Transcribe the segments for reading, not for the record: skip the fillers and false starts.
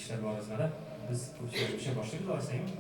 Хәерле кичләр барыгызга да. Без күп сөйләшмичә башлыйбыз алайса, әйеме?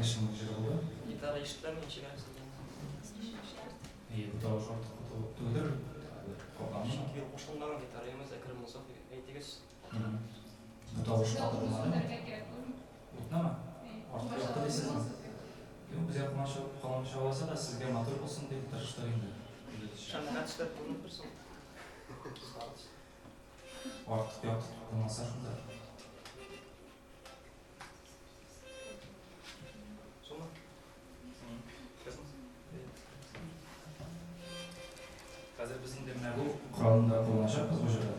Яшен җыры булды. Гитара ишетеләме ничек әле сезгә? Әйе, бу тавыш артык түгелдер. Калганмы? Чөнки ул кушылмаган гитара, әйме әкрен булса, әйтегез. Бу тавыш Сезгә каты утны булмадымы? сүндерергә кирәк түгелме? Утнымы? Әйе. Артык Башта якты дисезме? булсын сезгә. Юк, безгә комачау алса да, сезгә матур булсын дип тырыштык инде. Шәмдән төсләр күренеп торсын. Артык якты булмаса шунда. Сумма? Хәзер без инде менә бу коралны да кулланачакбыз бу җырда.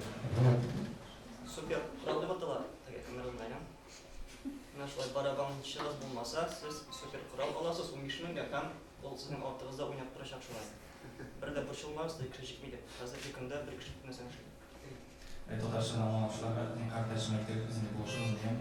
Супер корал дип атала теге кемнәрдән. Менә шулай барабанчыгыз булмаса, сез супер корал аласыз 15 меңгә һәм ул сезнең артыгызда уйнап торачак шулай. Бер дә борчылмагыз, теге кеше җитми дип. Хәзерге көндә бер кеше нәрсәне эшли. Татарчадан аңлаучыларга зинһар тәрҗемә итегез, без инде булышырбыз, дигән.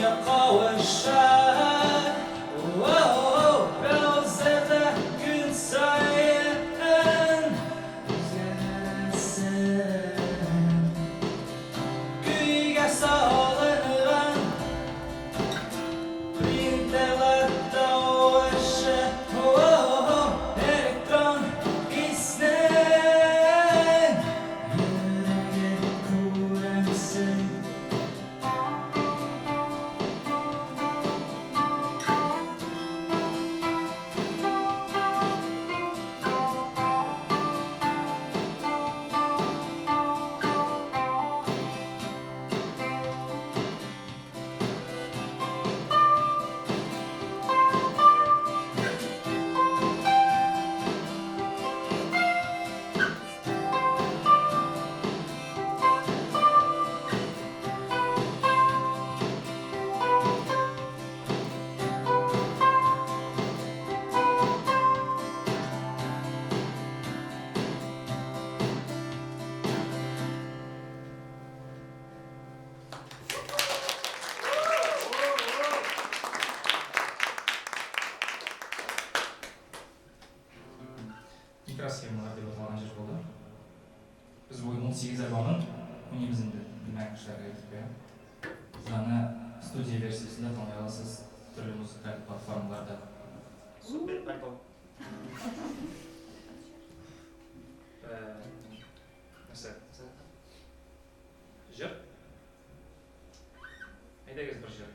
Дөнья кавыша. Браузерда көн саен үзгәрәсең. Көйгә салынган принтерлар тавышы, электрон иснең йөрәге күрәмсең. Микросхемалар дип аталган җыр булды. Без бүген 18 альбомын уйныйбыз инде, белмәгән кешеләргә әйтеп куям. Сез аны студия версиясендә тыңлый аласыз төрле музыкаль платформаларда. Супер альбом. Нәрсә? Җыр? Әйдәгез бер җыр.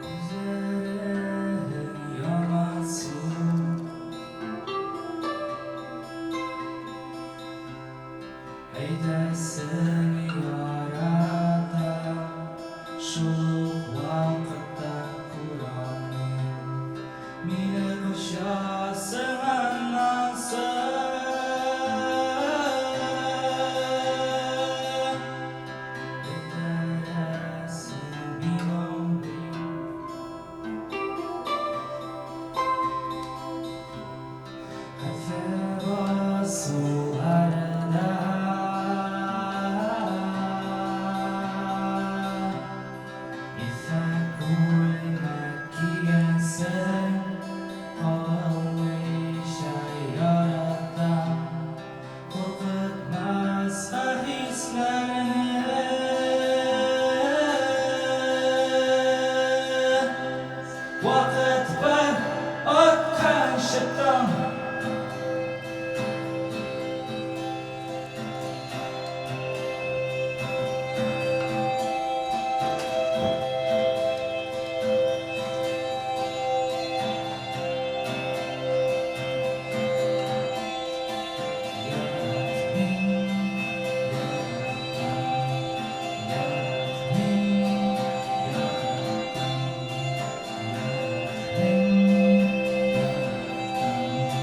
Күзләрең ямансу, Әйтәсең яратам, шул ук вакытта күралмыйм. Мине кочасың аннан соң. Этәрәсең, мин аңлыйм. Хәтфә басуларда Ефәк күлмәк кигәнсең, Калмыйча яратам, Куркытмаска хисләрне. Вакыт бар атканчы таң. Ярат мин, яратам, ярат мин, яратам, ярат мин, яратам.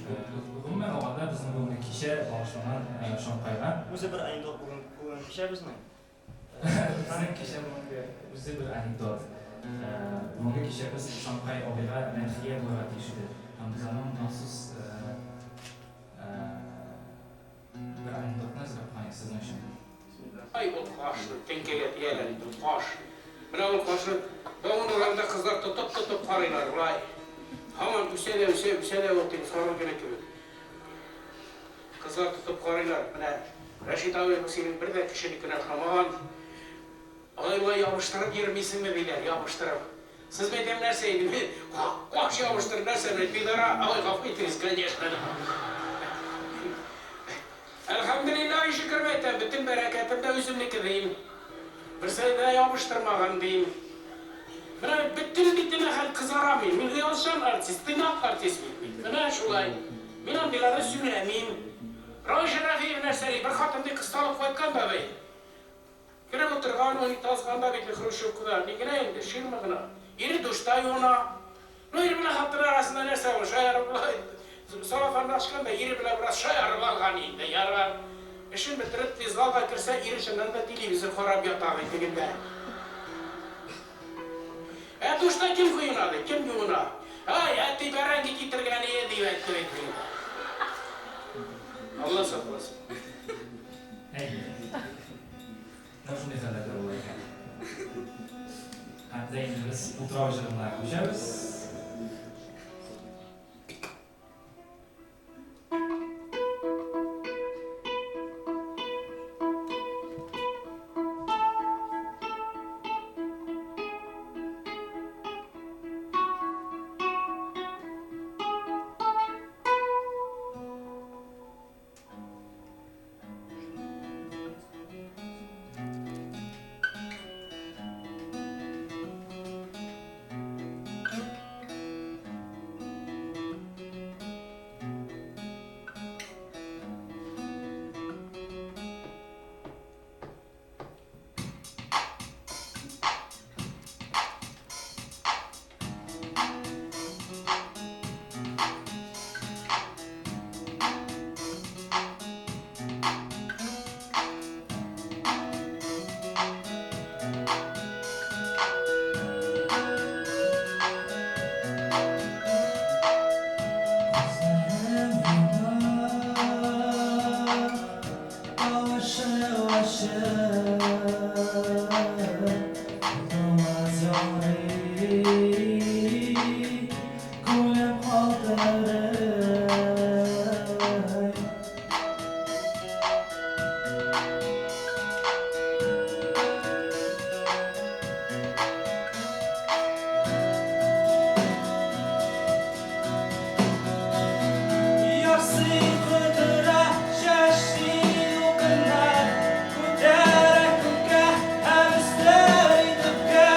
Гомумән алганда, безнең бүгенге кичә багышланган Шамкайга. Үзе бер анекдот бүген бүген кичә безнең. Безнең кичә бүгенге үзе бер анекдот. Бүгенге кичәбез Шамкай абыйга мәдхия булырга тиеш иде. Һәм без аның махсус бер анекдотны әзерләп куйган идек сезнең өчен. Ай, ул кашны теңкәгә тияләр инде, ул каш. Менә ул кашны Бауман урамында кызлар тотып-тотып карыйлар, болай. Һаман үсә дә үсә, үсә дә ул теге сарык генә кебек. Кызлар тотып карыйлар, менә Рәшит абый, бу синең бер дә кешенекенә ошамаган. Алай-болай ябыштырып йөрмисеңме, диләр, ябыштырып. Сез мәйтәм нәрсә инде, мин каш ябыштырып нәрсә, менә пидора, ой, гафу итегез, конечно. Әлхәмделиллаһи шөкер мәйтәм, бөтен бәрәкәтем дә үземнеке дим. Берсе дә ябыштырмаган дим. Менә бөтен битемә хәл кызара мин. Мин оялчан артист, тыйнак артист бит мин. Менә шулай. Мин андыйларны сөйләмим. Равил Шәрәфиев нәрсә ди, бер хатын ди кысталып кайткан да ди. Кереп утырган, унитазга, анда бит хрущевкада ни генә инде, ширма гына. Ире душта юына. Ну, ир белән хатын арасында нәрсә ул, шаярып болай сарафанны ачкан да, ире белән бераз шаярып алган инде, ярар. Эшен бетереп, тиз залга керсә, ире чыннан да телевизор карап ята ди тегендә. Ә душта кем коена ди, кем юына? Ай, әти бәрәңге китергән ие, дип әйтте бит инде. Алла сакласын. Әйе. Менә шундый хәлләр дә була икән. Һәм дә инде без утрау җырына күчәбез. Күзләрем йомык, тавышы ачык, Аваз яңгырый, күңелем калтырый. Ярсый, котыра, чәчри дулкыннар, Күтәрә күккә һәм өстәли төпкә.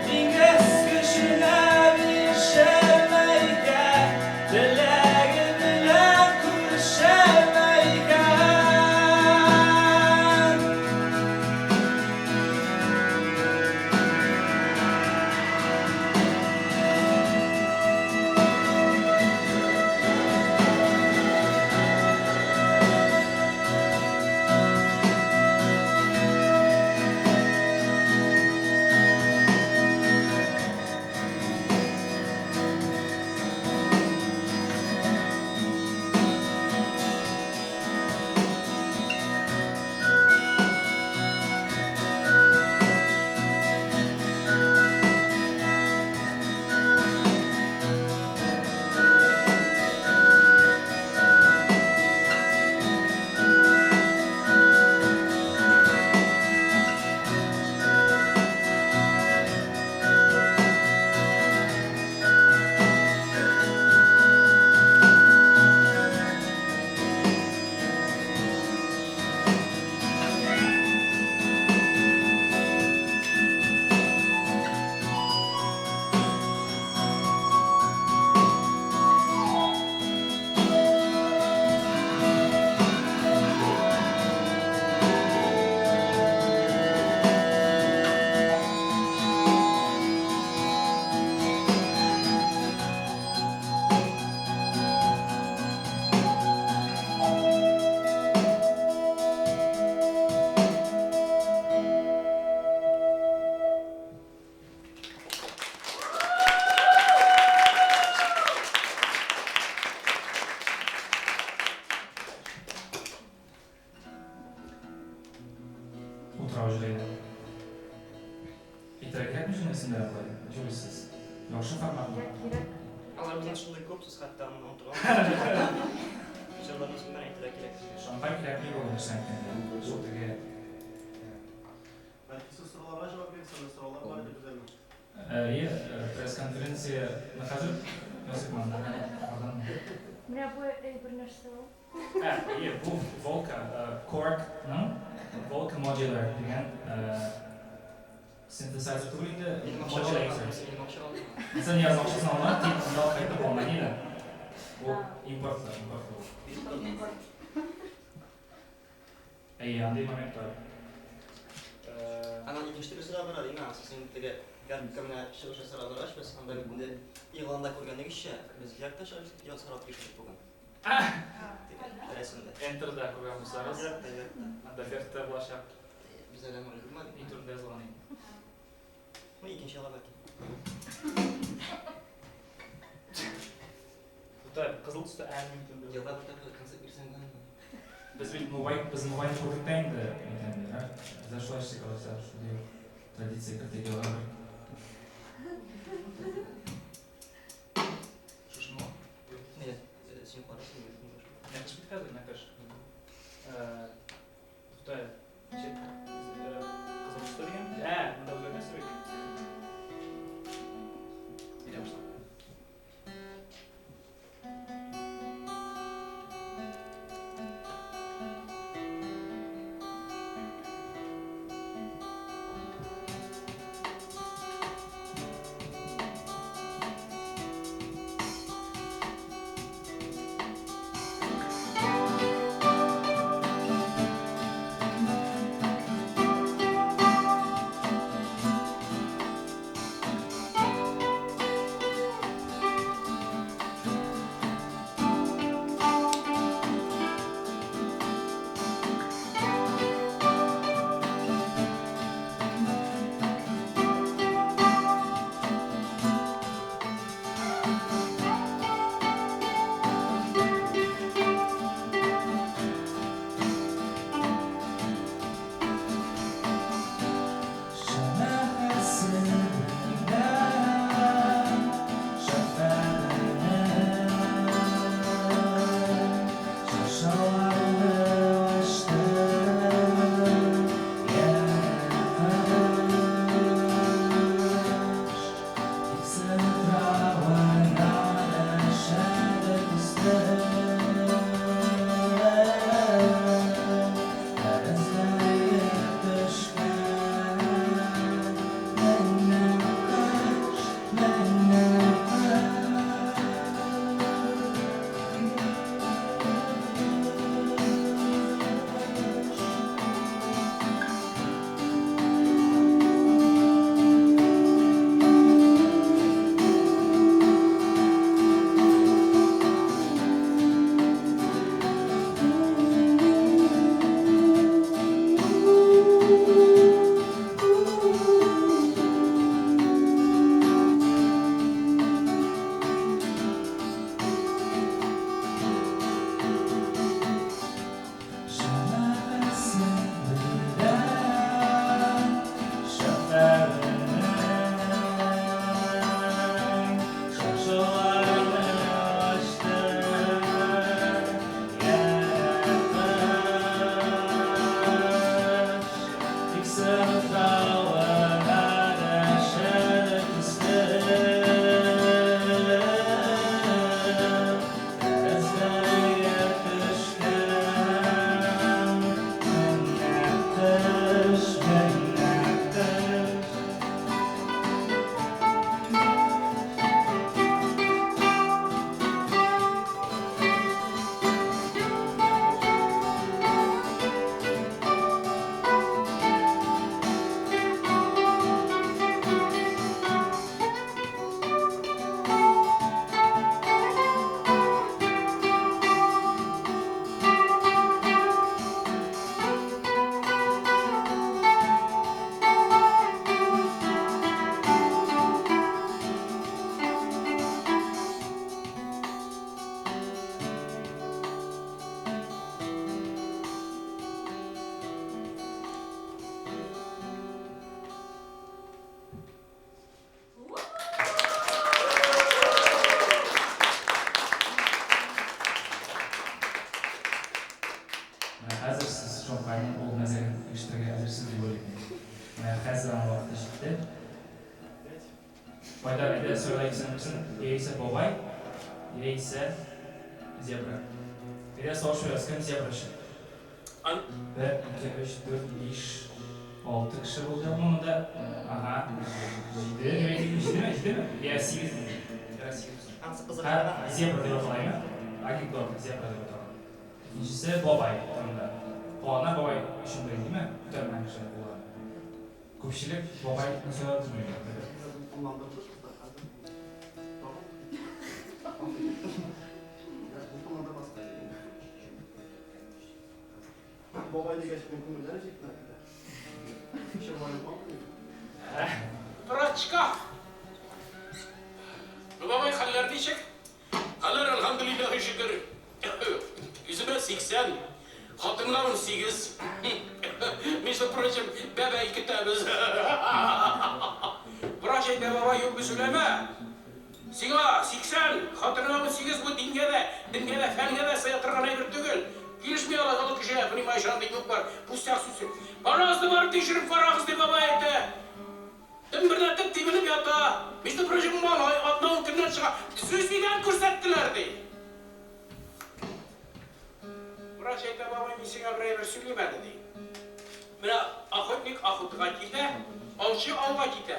Диңгез көченә бирешерме икән, Теләге белән күрешерме икән? Кирәкме соң болай? Ничек уйлыйсыз? Яхшы форматмы? Кирәк, кирәк. Алар безнең шундый күп, сез хәтта аны онытырга Җырларны сүнмән әйтергә кирәк. Шампан кирәкми бүген нәрсә әйткәндә. Шул теге Бәлки сез сорауларга җавап бирсәгез, сораулар бар иде безнең. Әйе, пресс-конференция хәзер ясыйк анда. Алдан. Менә бу әйбер нәрсә ул? Ә, әйе, бу Volca, Korg-ның Volca Modular дигән синтезайзер түгел инде, Минем акча модулятор. Минем акча алма. Син язмакчысың аңа, тик монда алып кайтып Алманиядән. Бу импортлы, импортлы. Әйе, андый момент бар. Аның икенче төрлесе дә бар, димә, сез инде теге Гәрккә менә чыгыш ясарга баргач, без анда бит инде игъланда күргәнегезчә, без Гәрктә чыгыш ясарга тиеш идек бүген. Теге рәсемдә. Enter'да күргән булсагыз, Гәрктә, Гәрктә. анда Гәрктә булачак. Без әле аны өлгермәдек. Ни турында язылган инде. Ну, икенче елга бәлки. Тукта, кызыл төстә ән мөмкин. Елга бер тапкыр концерт бирсәң генә. Без бит Мубай, без Мубайны күрдек тә инде, әйтәм, ярар. Без шулай эшлик алайса, шундый ук традиция кертик елга бер. Шушымы? Нет, син карасың, мин башка. Нәкыш бит хәзер, нәкыш. Тукта, ничек? Кызыл төстә дигән? Ә, монда үзгәртәсе бит. Әйдә башла. хәзер сез Шоңкайның ул мәзәген ишетергә әзерсез дип уйлыйм мин. Менә хәзер аның вакыты җитте. Айдар, әйдә, сорыйлар икесенең берсен, яисә бабай, яисә зебра. Әйдә, тавыш бирәбез, кем зебра өчен? Бер, ике, өч, дүрт, биш, алты кеше булды. Ну, монда, ага, җиде, дип әйтик, җидеме, җидеме? Я, сигез. Я, сигез. Ансы кызык. Һәм зебра дип атала, Анекдот, зебра дип атала. Икенчесе бабай турында. Куана бабай өчен бер димә, күтәрмәгән кешеләр кулларын. Күпчелек бабай сайлады дип уйлыйм. Дулкынландырдыгыз да хәзер. Тагын. Бераз дулкынландырмаска иде. Бабай дигәч, минем күңелләр җитмәде дә. Чырманып алмыйм. Врачка! Ну, бабай, хәлләр ничек? Хәлләр, әлхәмдүлилләһи шөкер. Үземә 80, хатынга 18. Между прочим, бәбәй көтәбез. Врач әйтә, бабай, юк, сөйләмә. Сиңа 80, хатыныңа 18, бу дингә дә, денгә дә, фәнгә дә сыя торган әйбер түгел. Килешми алай олы кешегә, понимаешь, андый юк бар, пустяк сүз. Барыгызны барып тикшереп карагыз, ди бабай әйтә. Дөмберләтеп тибенеп ята. Между прочим, малай атна-ун көннән чыга. Сүзлидән күрсәттеләр, ди. Врач әйтә, бабай, мин сиңа бер әйбер сөйлим әле, ди. Менә охотник охотага китә, аучы ауга китә.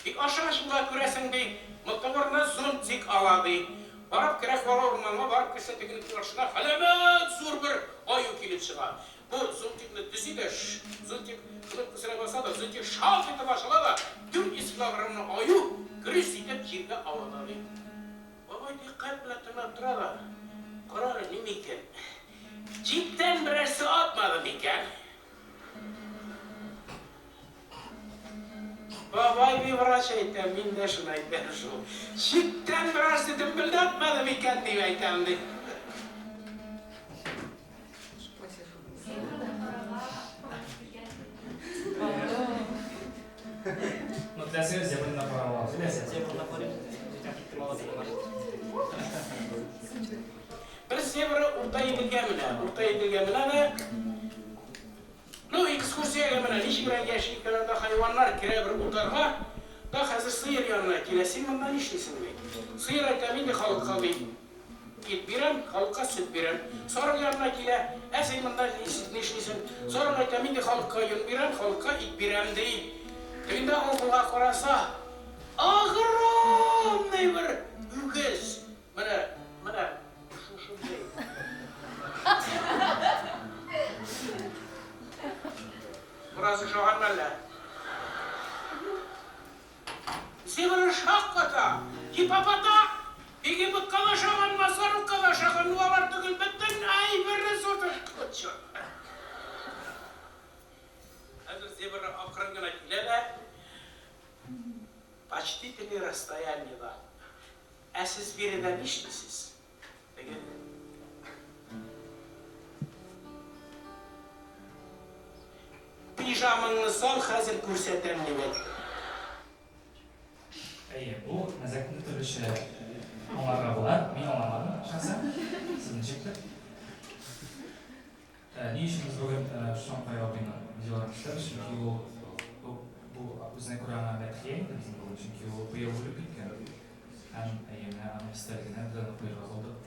Бик ашыгыч була, күрәсең, ди. Мылтык урынына зонтик ала, ди. Барып керә кара урманга, барып керсә, тегенең каршына галәмәт зур бер аю килеп чыга. Бу зонтикны төзи дә, зонтик кнопкасына баса да, зонтик шалт итеп ачыла да, 400 килограммлы аю гөрес итеп җиргә ава да, ди. Бабай дикъкать белән тыңлап тора да, Кара әле, ниме икән? Читтән берәрсе атмады микән? Бабай, ди, врач әйтә, мин дә шуны әйтәм шул. Читтән берәрсе дөмбелдәтмәде микән, дип әйтәм, ди. Ну, теләсәгез, зебраны да карап алабыз. Теләсә. Зебраны карыйм. Бүтән киттем ала дигән. Бер зебра Урта Иделгә менә. Урта Иделгә менә дә, ну, экскурсиягә менә, ничегрәк яши икән анда хайваннар, керә бер утарга, да хәзер сыер янына килә, син монда нишлисең, ди. Сыер әйтә, мин ди халыкка ди. Ит бирәм, халыкка сөт бирәм. Сарык янына килә, Ә син монда нишлисең? Сарык әйтә, Мин ди халыкка йон бирәм, халыкка ит бирәм, ди. Тегендә акылга караса, огромный бер үгез. Менә, менә шушындый. Бераз ошаганмы әллә? Зебра шакката, гипопотам, бегемотка да ошаган, носорогка да ошаган, ну алар түгел, бөтен әйберне сатып чык. Хәзер зебра акрын гына килә дә, почтительный расстояниеда. Ә сез биредә нишлисез? Теге Пижамыңны сал, хәзер күрсәтәм, дип әйтте. Әйе, бу мәзәкне төрлечә аңларга була. Мин аңламадым, шәхсән. Сез ничектер? Ни өчен без бүген Шоңкай абыйның видеоларын төшерәбез? Чөнки ул бу үзенә күрә аңа мәдхия инде безнең бүген, чөнки ул быел үлеп киткән. Һәм әйе, менә аның истәлегенә без аны куярга булдык.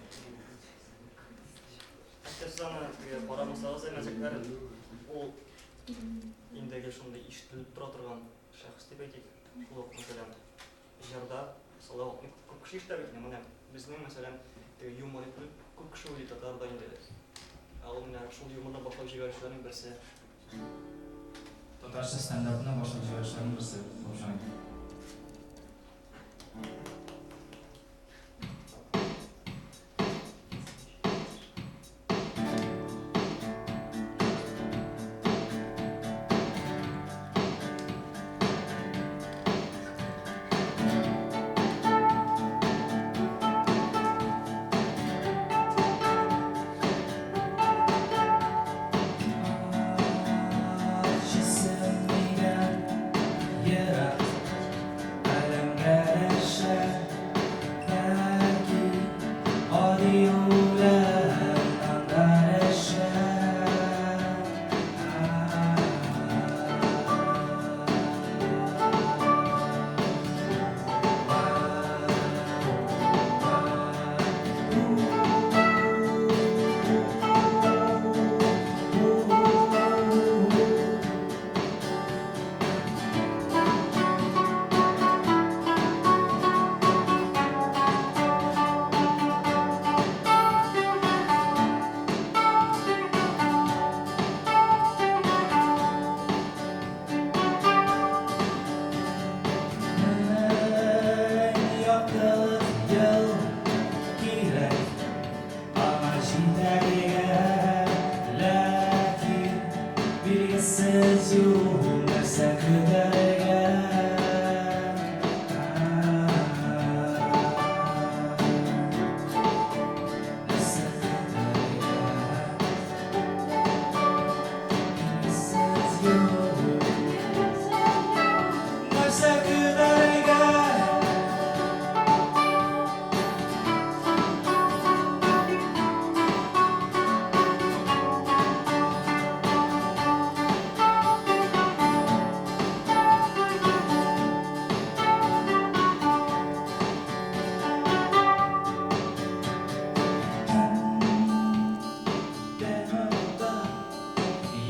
Хәтта сез аны теге карамасагыз да мәзәкләр ул инде гел шундый ишетелеп тора торган шәхес дип әйтик. Шул ук, мәсәлән, җырда Салават күп кеше ишетә бит инде. Менә безнең, мәсәлән, теге юмор итеп күп кеше уйлый татарда инде. Ә ул менә шул юморны башлап җибәрүчеләрнең берсе. Татарча стендапны башлап җибәрүчеләрнең берсе булып чыга. Җисем нидән ерак?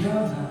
Яна.